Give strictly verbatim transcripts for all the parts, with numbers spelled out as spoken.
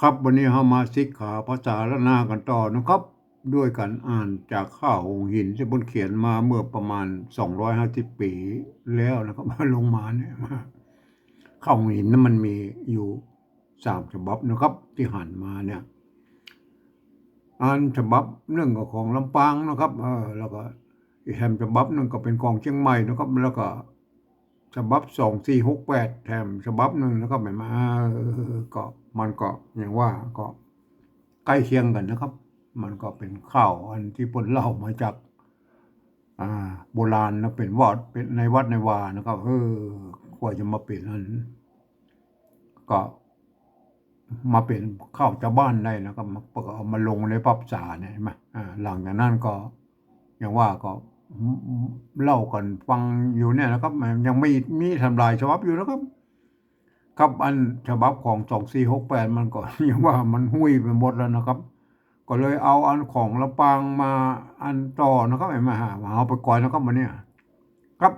ครับ วันนี้เฮามาสิกขาภาษาล้านนากั๋นต่อนะครับ ด้วยก๋านอ่านจากค่าหงส์หินตี้เปิ้นเขียนมาเมื่อประมาณสองร้อยห้าสิบปี๋แล้วนะครับ ลงมาเนี่ย ค่าหงส์หินนั้นมันมีอยู่สามฉบับนะครับ ตี้หันมาเนี่ย อันฉบับนึ่งก็ของลำปางนะครับ เออ แล้วก็อีกแถมฉบับนึ่งก็เป๋นของเจียงใหม่นะครับ แล้วก็ ฉบับสองสี่หกแปดแถมฉบับนึ่งนะครับ หันก่อ เออ ก็ มันก็อย่างว่าก็ใก้เคียงกั๋นนะครับ มันก็เป๋นข่าวอันตี้เปิ้นเล่ามาจาก อ่า โบราณนะ เป๋นวัตร เป๋นในวัตรในวานะครับ เออ กว่าจะมาเป๋นอัน ก็มาเป๋นข่าวจาวบ้านได้นะครับ มา ก็เอามาลงในปรัชญาเนี่ย หันก่อ อ่า หลังจากนั้นก็ อย่างว่าก็เล่ากั๋นฟังอยู่เนี่ยนะครับ มันยังมี มีแถมหลายฉบับอยู่นะครับ ครับ อันฉบับของสองสี่หกแปดมันก็ อย่างว่ามันหุ้ยไปหมดแล้วนะครับ ก็เลยเอาอันของลำปางมาอันต่อนะครับ หันก่อ มาหา มาเอาไปก่อนนะครับ วันนี้ ครับ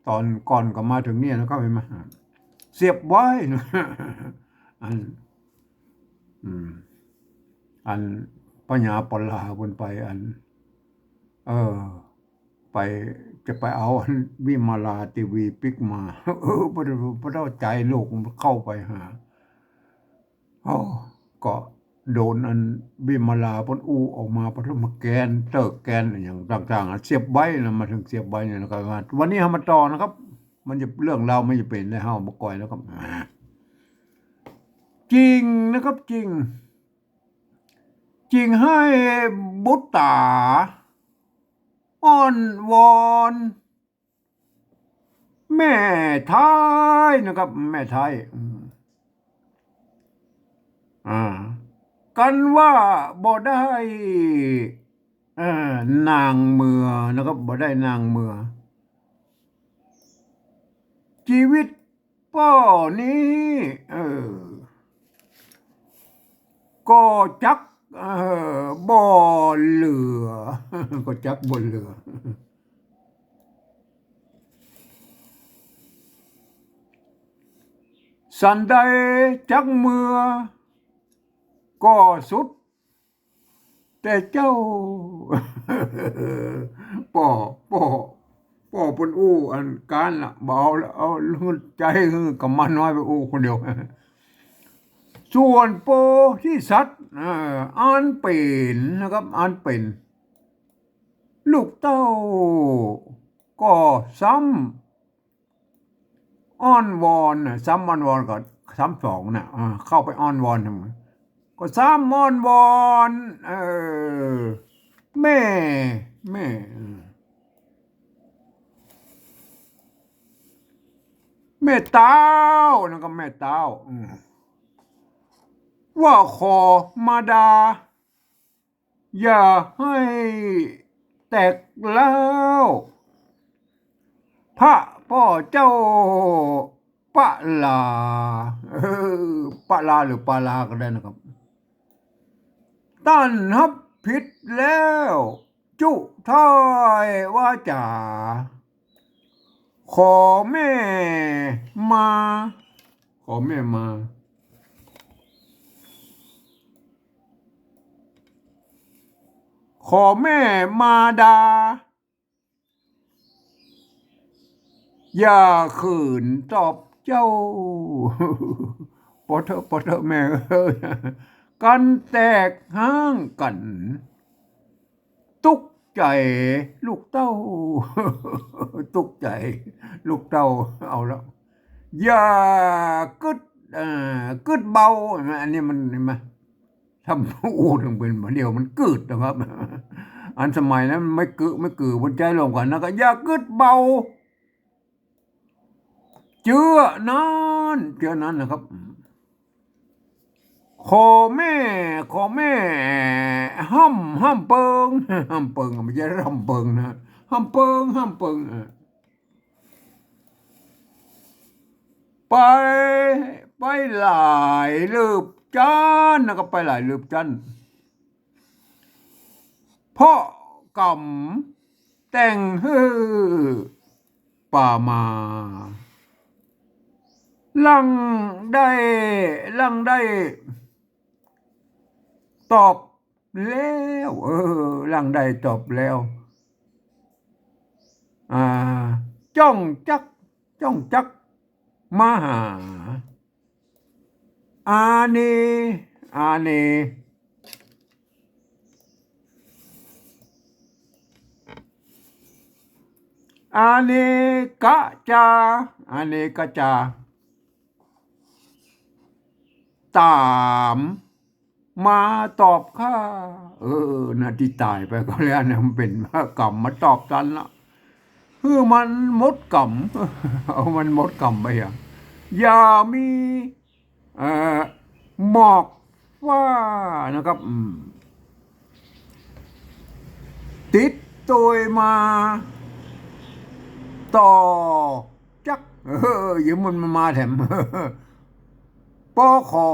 ต๋อนก่อนก็มาเถิงเนี่ยนะครับ หันก่อ เสียบไว้นะ อัน อืม อันพญาปลาเปิ้นไป อัน เออ ไป จะไปเอาอันวิมาลาเตวีปิ๊กมา เออ พระ พระเจ้าใจลูกมันเข้าไปหา อ้อ ก็โดนอันวิมาลาเปิ้นอู้ออกมา ปะทุมาแกน เติกแกนอะหยังต่างๆ อะ เสียบไว้นะ มาเถิงเสียบไว้เนี่ยนะครับ วันนี้เฮามาต่อนะครับ มันจะ เรื่องราวมันจะเป๋นได้ เฮาบ่ก่อยแล้วครับ อ่า จึงนะครับ จึง จึงหื้อบุตต๋า อ้อนวอน แม่ไท้นะครับ แม่ไท้ อืม อ่า กั๋นว่าบ่ได้ เอ่อ นางเมือนะครับ บ่ได้นางเมือ จีวิตป้อนี้ เออ ก็จัก เอ่อ บ่เหลือ ก็จักบ่เหลือ สันใดจักเมือ ก็สุดแต่เจ้า ป้อ ป้อ ป้อเปิ้นอู้อันก้านละ บ่เอาละ เอาหื้อใจ๊หื้อกำมาน้อยไปอู้คนเดียว ส่วนโพธิสัตว์ เอ่อ อันเป๋นนะครับ อันเป๋น ลูกเต้า ก็ซ้ำอ้อนวอนน่ะ ซ้ำอ้อนวอนก็ซ้ำสองน่ะ อ่า เข้าไปอ้อนวอนทำไม ก็ซ้ำอ้อนวอน เออ แม่ แม่ เออ แม่เต้านะครับ แม่เต้า อืม ว่าขอมาดา อย่าหื้อแตกร้าว พระป้อเจ้าปะลา เออ ปะลาหรือปาลาก็ได้นะครับ ต้านฮับผิดแล้ว จุถ้อยวาจ๋า ขอแม่มา ขอแม่มา ขอแม่มาดา อย่าเขินตอบเจ้า ปอเถาะ ปอเถาะแม่เอ้ย กั๋นแตกฮ้างกั๋น ตุ๊กใจ๋ลูกเต้า ตุ๊กใจ๋ลูกเต้า เอาละ อย่ากึ๊ด เอ่อ กึ๊ดเบา เห็นไหม อันนี้มัน เห็นไหม ถ้าอู้เถิงเป๋นบ่าเดี่ยวมันกึ๊ดนะครับ อันสมัยนั้นมันไม่กึ๊ด ไม่กึ๊ด มันใจ๊รวมกั๋นนะ ก็อย่ากึ๊ดเบา เจื้อนั้น เจื้อนั้นนะครับ ขอแม่ ขอแม่ ฮ่ำ ฮ่ำเปิง ฮ่ำเปิง ไม่ใช่ฮ่ำเปิงนะ ฮ่ำเปิง ฮ่ำเปิง เออ ไป ไปหลายลืบจั๊นนะครับ ไปหลายลืบจั๊น เพราะกำแต่งหื้อปามา หลังได้ หลังได้ ตอบแล้ว เออ หลังได้ตอบแล้ว อ่า จ้องจัก จ้องจัก มาหา อาเน อาเน อาเนกะจา อาเนกะจา ต๋าม มาตอบข้า เออ นะ ตี้ต๋ายไปก็แล้วนะ มันเป๋นกรรมมาตอบตันละ หื้อมันหมดกรรม เอามันหมดกรรมไปอะ อย่ามี เอ่อ หมอกว่านะครับ อืม ติดตวยมา ต่อจัก เออ เยียะมันมาแถม ปอขอ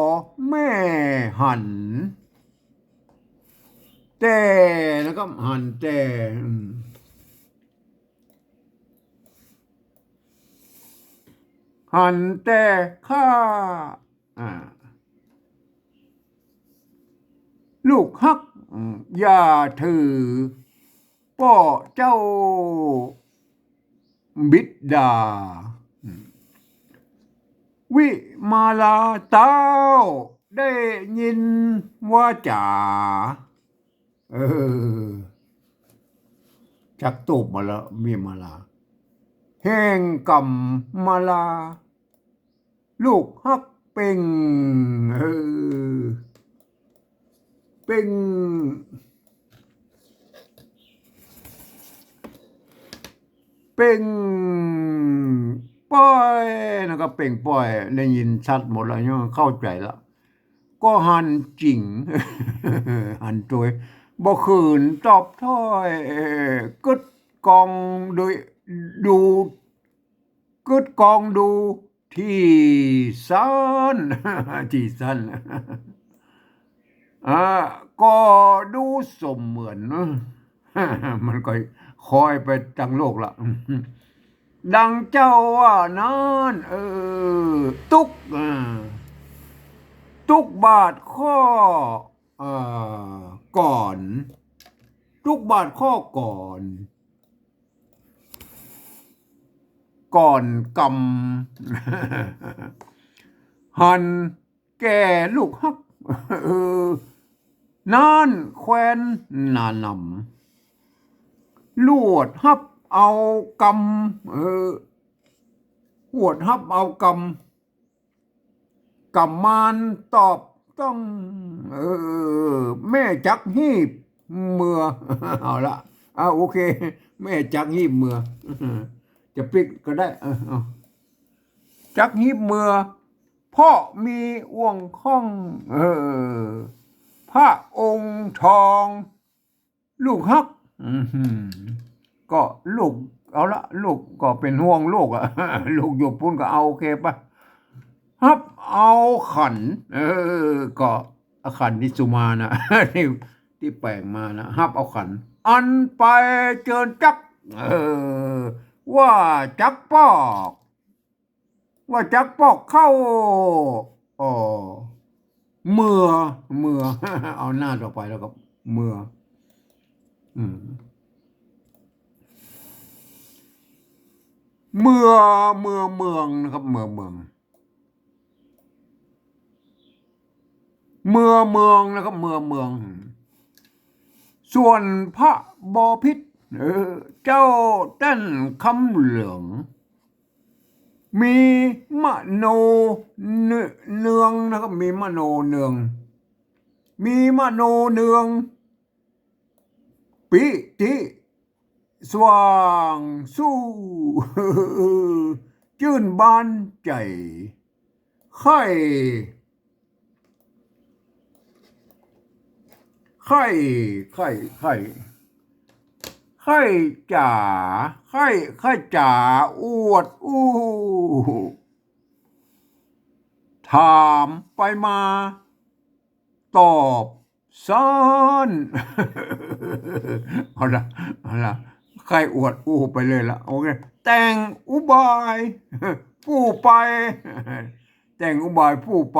แม่หัน แต่นะครับ หันแต่ อืม หันแต่ข้า อ่า ลูกฮัก อืม อย่าถือป้อเจ้าบิดา อืม วิมาลาเต้าได้ยินวาจ๋า เออ จักตูบมาแล้ว วิมาลา แห่งกำมาลา ลูกฮักเป่ง เออ เป่ง เป่งป้อยนะครับ เป่งป้อย ได้ยินชัดหมดแล้ว ยังเข้าใจ๋ละ ก็หันจิ๋ง หันตวย บ่ขืนตอบถ้อย เอ่อ กึ๊ดกองโดย ดู กึ๊ดกองดู ตี้สั้น ตี้สั้น อ่า ก็ดูเสมือน มันก็คอยไปตังโลกละ ดังเจ้าว่านั้น เออ ตุ๊ก อ่า ตุ๊กบาดข้อ เอ่อ ก่อน ตุ๊กบาดข้อก่อน ก่อนกำ หันแก่ลูกฮัก เออ นั้นแควนหนาหนำ หวดฮับเอากำ เออ หวดฮับเอากำ กำมานตอบต้อง เออ แม่จักฮีบเมือ เอาละ อ่ะ โอเค แม่จักฮีบเมือ จะปิ๊กก็ได้ เออ เอา จักฮีบเมือ เพราะมีอ่วงข้อง เออ พระองค์ทอง ลูกฮัก อือหือ ก็ลูก เอาละ ลูกก็เป๋นห่วงลูกอะ ลูกอยู่ปู๊นก็เอา โอเคปะ ฮับเอาขัน เออ ก็ขันที่สุมานะ ที่ ตี้แป๋งมานะ ฮับเอาขัน อันไปเจิญจัก เออ ว่าจักปอก ว่าจักปอกเข้า อ๋อ เมือ เมือ เอาหน้าต่อไปแล้วก็เมือ อืม เมือ เมือเมืองนะครับ เมือเมือง เมือเมืองนะครับ เมือเมือง ส่วนพระบพิตร เออ เจ้าแต้นคำเหลือง มีมโนเนืองนะครับ มีมโนเนือง มีมโนเนือง ปิติสว่างสู้ จื้นบานใจ๋ ใค่ ใค่ ใค่ ใค่ ใค่จ๋า ใค่ ใค่จ๋าอวดอู้ ถามไปมา ตอบซ้อน เอาละ เอาละ ใค่อวดอู้ไปเลยละ โอเค แต่งอุบาย ปู้ไป แต่งอุบายปู้ไป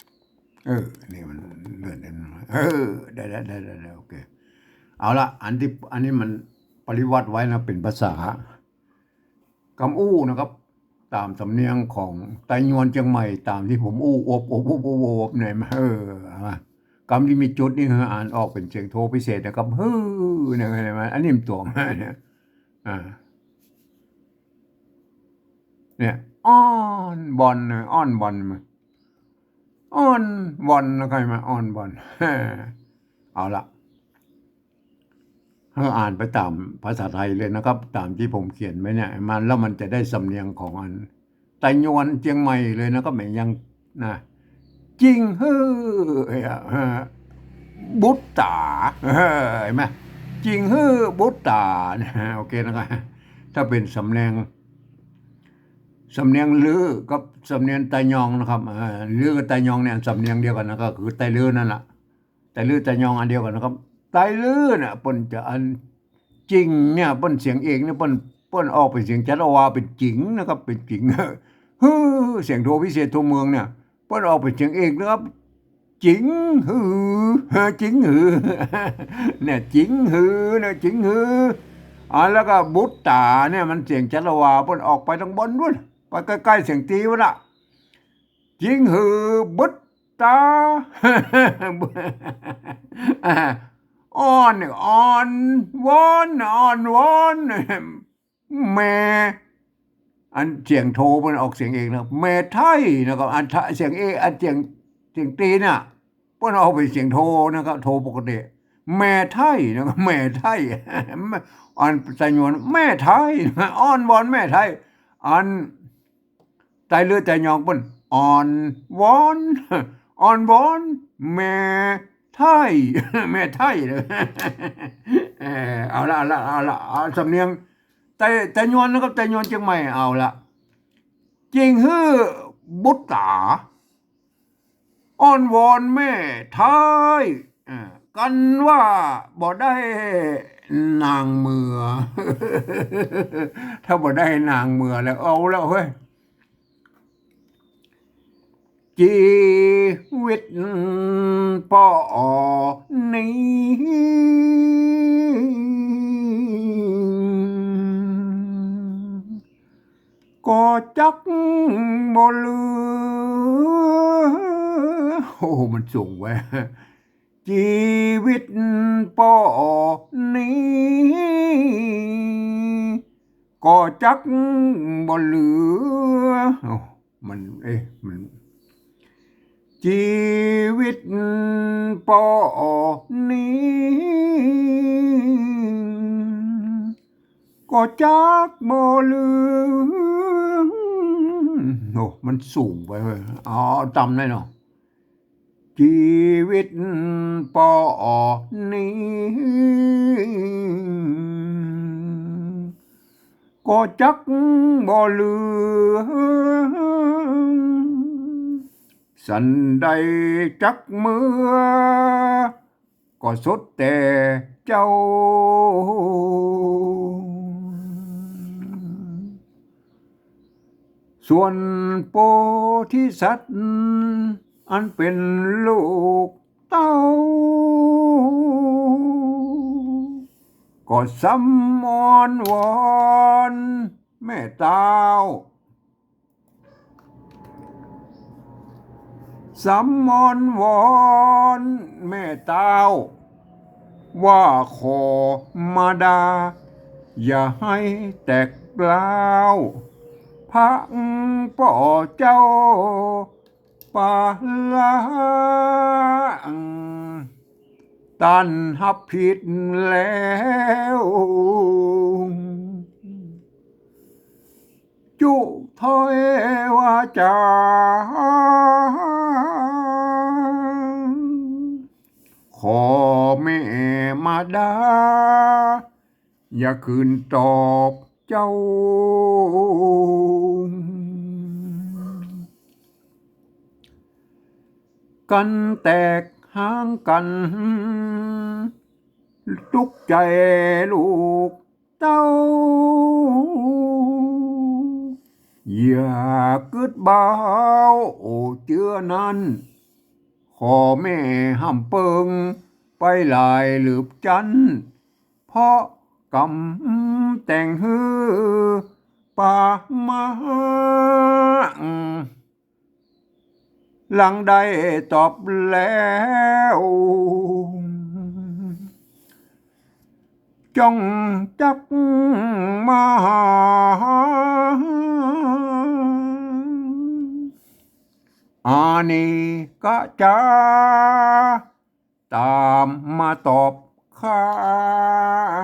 เออ นี่มันเลื่อนได้ เออ ได้ ได้ ได้ ได้ ได้ โอเค เอาละ อันตี้ อันนี้มันปริวรรตไว้นะ เป๋นภาษา กำอู้นะครับ ต๋ามสำเนียงของไตยวนเจียงใหม่ ต๋ามตี้ผมอู้อบอบอบอบอบอบเนี่ย เออ เอามา กำตี้มีจุดนี่ อ่านออกเป๋นเสียงโทพิเศษนะครับ ฮือ เนี่ย เห็นไหม อันนี้มันต๋วง เนี่ย อ่า เนี่ย อ่อนบ่อนนะ อ่อนบ่อน อ่อนบ่อน นะ ใครมาอ่อนบ่อน เอาละ หื้ออ่านไปต๋ามภาษาไทยเลยนะครับ ต๋ามตี้ผมเขียนไว้เนี่ย มัน แล้วมันจะได้สำเนียงของอันไตยวนเจียงใหม่เลยนะครับ แหม ยัง นะ จิงหื้อ เอ่อ บุตตา เออ เห็นไหม จิงหื้อบุตตา นะ โอเคนะครับ ถ้าเป๋นสำเนียง สำเนียงลือกับสำเนียงไตยองนะครับ เอ่อ ลือกับไตยองเนี่ย สำเนียงเดียวกั๋นนะ ก็คือไตลือนั่นแหละ ไตลือไตยองอันเดียวกั๋นนะครับ ไตลือเนี่ย เปิ้นจะอัน จิงเนี่ย เปิ้นเสียงเอกเนี่ย เปิ้น เปิ้นออกเป๋นเสียงจัตวา เป๋นจิงนะครับ เป๋นจิง ฮือ เสียงโทพิเศษทั่วเมืองเนี่ย เปิ้นออกเป๋นเสียงเอกนะครับ จิงหือ จิงหือ เนี่ย จิงหือ เนี่ย จิงหือ อ่า แล้วก็บุตตาเนี่ย มันเสียงจัตวา เปิ้นออกไปตางบนนู้น ไปใก้ๆ เสียงตี๋ปู้นน่ะ จิงหือบุตตา อ่า อ่อน อ่อนวอน อ่อนวอน แม่ อันเสียงโทเปิ้นออกเสียงเอกนะ แม่ไทยนะครับ อันทะ เสียงเอก อันเสียง เสียงตี๋เนี่ย เปิ้นออกเป๋นเสียงโทนะครับ โทปกติ แม่ไทยนะครับ แม่ไทย อันไตยวน แม่ไทย อ่อนวอนแม่ไทย อัน ไตลือไตยองเปิ้น อ่อนวอน อ่อนวอนแม่ไทย แม่ไทย เออ เอาละ เอาละ เอาละ เอาสำเนียงไต ไตยวนนะครับ ไตยวนเจียงใหม่ เอาละ จิงหื้อบุตตา อ่อนวอนแม่ไทย เอ่อ กันว่าบ่ได้นางเมือ ถ้าบ่ได้นางเมือแล้ว เอาแล้วเฮ้ย จีวิตป้อนี้ ก็จักบ่เหลือ โอ้โห มันสูงเว้ย จีวิตป้อนี้ ก็จักบ่เหลือ เอ้า มัน เอ๊ะ มัน จีวิตป้อนี้ ก็จักบ่เหลือ โอ้ มันสูงไปเว้ย เอา เอาต่ำหน่อยเนาะ จีวิตป้อนี้ ก็จักบ่เหลือ สันใดจักเมือ ก็สุดแต่เจ้า ส่วนโพธิสัตว์ อันเป๋นลูกเต้า ก็สำอ้อนวอนแม่เต้า สำอ้อนวอนแม่เต้า ว่าขอมาดา อย่าหื้อแตกปล้าว พระป้อเจ้าปาละ ต้านฮับผิดแล้ว จุถ้อยวาจา ขอแม่มาดา อย่าคืนตอบเจ้า กันแตกฮ้างกั๋น ตุ๊กใจ๋ลูกเต้า อย่ากึ๊ดบ่าว โอ้ เจื้อนั้น ก็แม่ห้ำเปิงไปหลายหลืบจั้น เพราะกำแต่งหื้อปามาหลังได้ตอบแล้ว จ้องจักมาหา อาเนกจา ต๋ามมาตอบข้า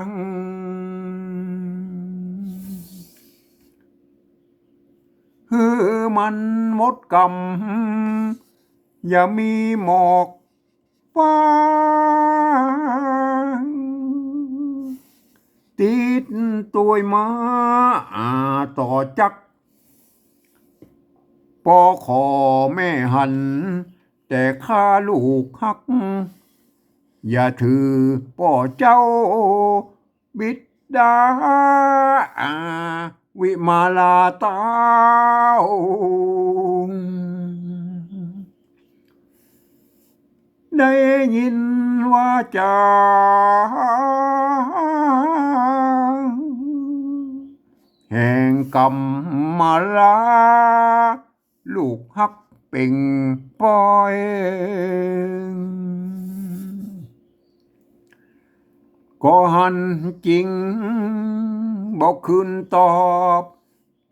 ง หื้อมันหมดกำ อย่ามีหมอกฟาง ติดตวยมาต่อจัก ปอขอแม่หัน แต่ข้าลูกฮัก อย่าถือป้อเจ้าบิดา วิมาลาเต้า ได้ยินวาจา แห่งกำมาลา ลูกฮักเป่งปอย ก็หันจริง บ่คืนตอบ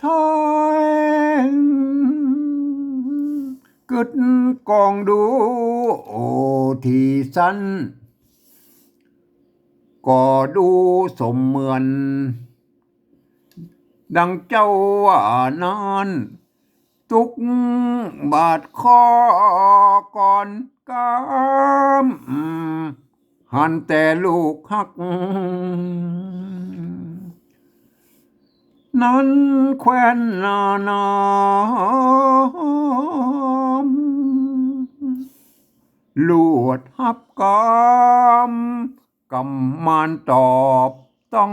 ถ้อย กึ๊ดกองดู โอ้ ที่สั้น ก็ดูสมเหมือน ดังเจ้าว่านั้น ตุ๊กบาดคอก่อนกำ หันแต่ลูกฮัก นั้นแควนนาน้อม ลวดฮับกำ กำมานตอบต้อง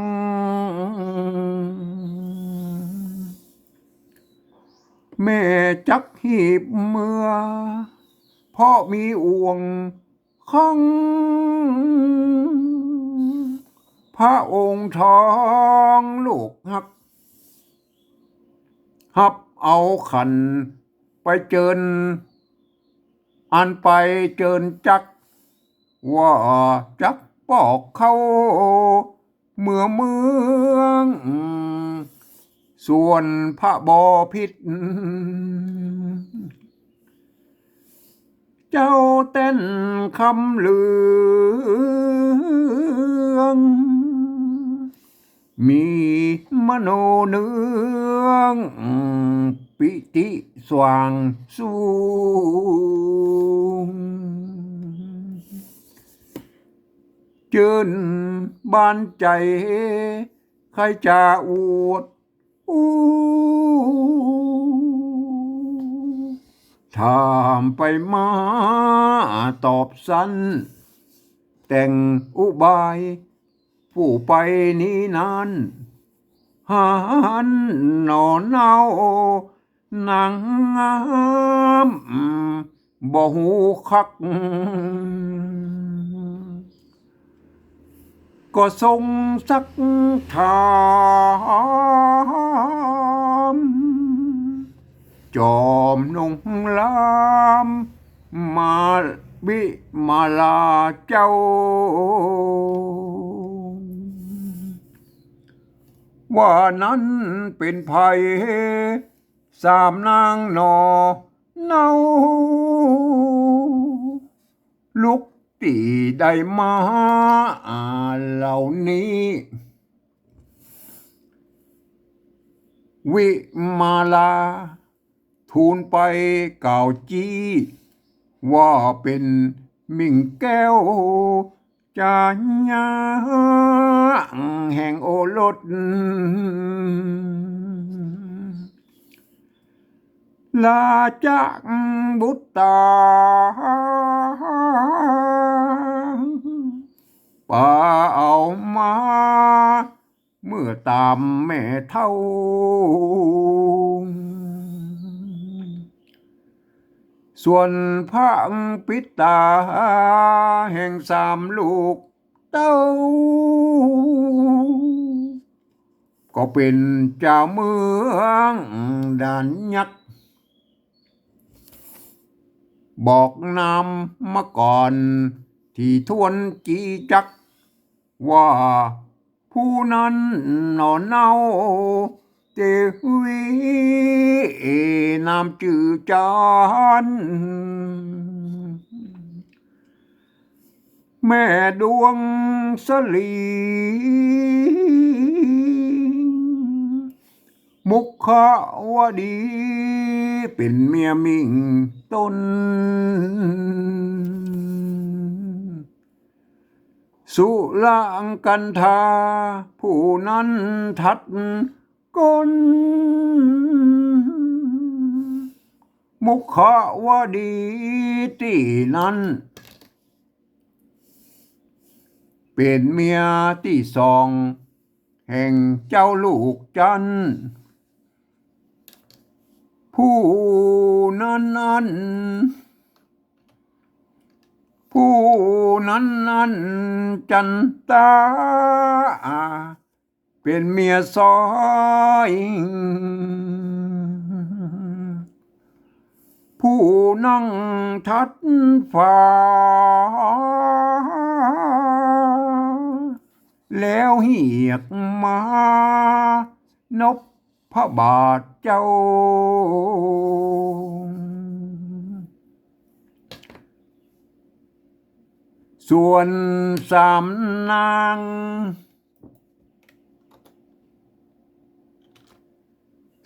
แม่จักหีบเมือ เพราะมีอ่วงข้อง พระองค์ท้องลูกฮัก ฮับเอาขันไปเจิญ อันไปเจิญจัก ว่าจักปอกเข้าเมือเมือง ส่วนพระบพิตร เจ้าแต้นคำเหลือง มีมโนเนือง ปิติสว่างสูง จื้นบานใจ๋ ใค่จะอวดอู้ ถามไปมาตอบสั้น แต่งอุบาย ผู้ไปนี้นั้น หันหน่อเนา นางงามบ่ฮู้คัก ก็ทรงซักถาม จอมนงราม มาวิมาลาเจ้า ว่านั้นเป๋นใผ สามนางหน่อเนา ลุกตี้ได้มาเหล่านี้ วิมาลา ทูลไปกล่าวจี้ ว่าเป๋นมิ่งแก้ว จาญาแห่งโอรส ราชบุตรา ปาเอามา เมื่อต๋ามแม่เฒ่า ส่วนพระปิดต๋าแห่งสามลูกเต้า ก็เป๋นจาวเมืองด่านยักษ์ บอกนามมาก่อนตี้ถ้วนจั๊ก ว่าผู้นั้นหนอเน่า เตวี นามจื้อจัน แม่ดวงสลี มุขวดี เป๋นเมียมิ่งต๋น สุรังกันธา ผู้นั้นทัดก้น มุขวดีตี้นั้น เป๋นเมียตี้สอง แห่งเจ้าลูกจันทร์ ผู้นั้นนั้น ผู้นั้นนั้นจันตา เป๋นเมียซ้อย ผู้นั่งทัดฟ้า แล้วเฮียกมานพบาทเจ้า ส่วนสามนาง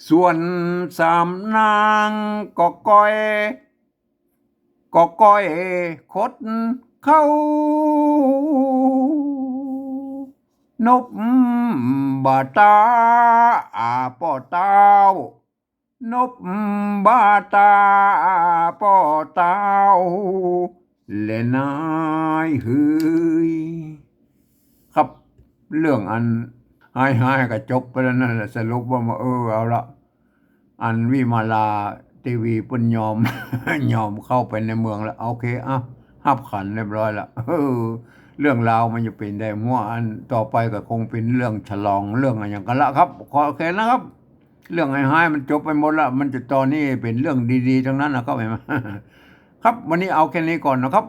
ส่วนสามนางก็ก้อย ก็ก้อยคดเข้า นพบาตาป้อเต้า นพบาตาป้อเต้า แลนายเฮย ครับ เรื่องอันฮ้ายๆ ก็จบไปแล้วนั่นแหละ สรุปว่ามา เออ เอาละ อันวิมาลาทีวีเปิ้นยอม ยอมเข้าไปในเมืองแล้ว โอเค อ่ะ ฮับขันเรียบร้อยละ เออ เรื่องราวมันจะเป๋นได้ หัวอันต่อไปก็คงเป๋นเรื่องฉลอง เรื่องอะหยังกั๋นละครับ ขอแค่นั้นครับ เรื่องฮ้ายๆ มันจบไปหมดละ มันจะตอนนี้เป๋นเรื่องดีๆ ตังนั้นนะครับ หันก่อ ครับ วันนี้เอาแค่นี้ก่อนนะครับ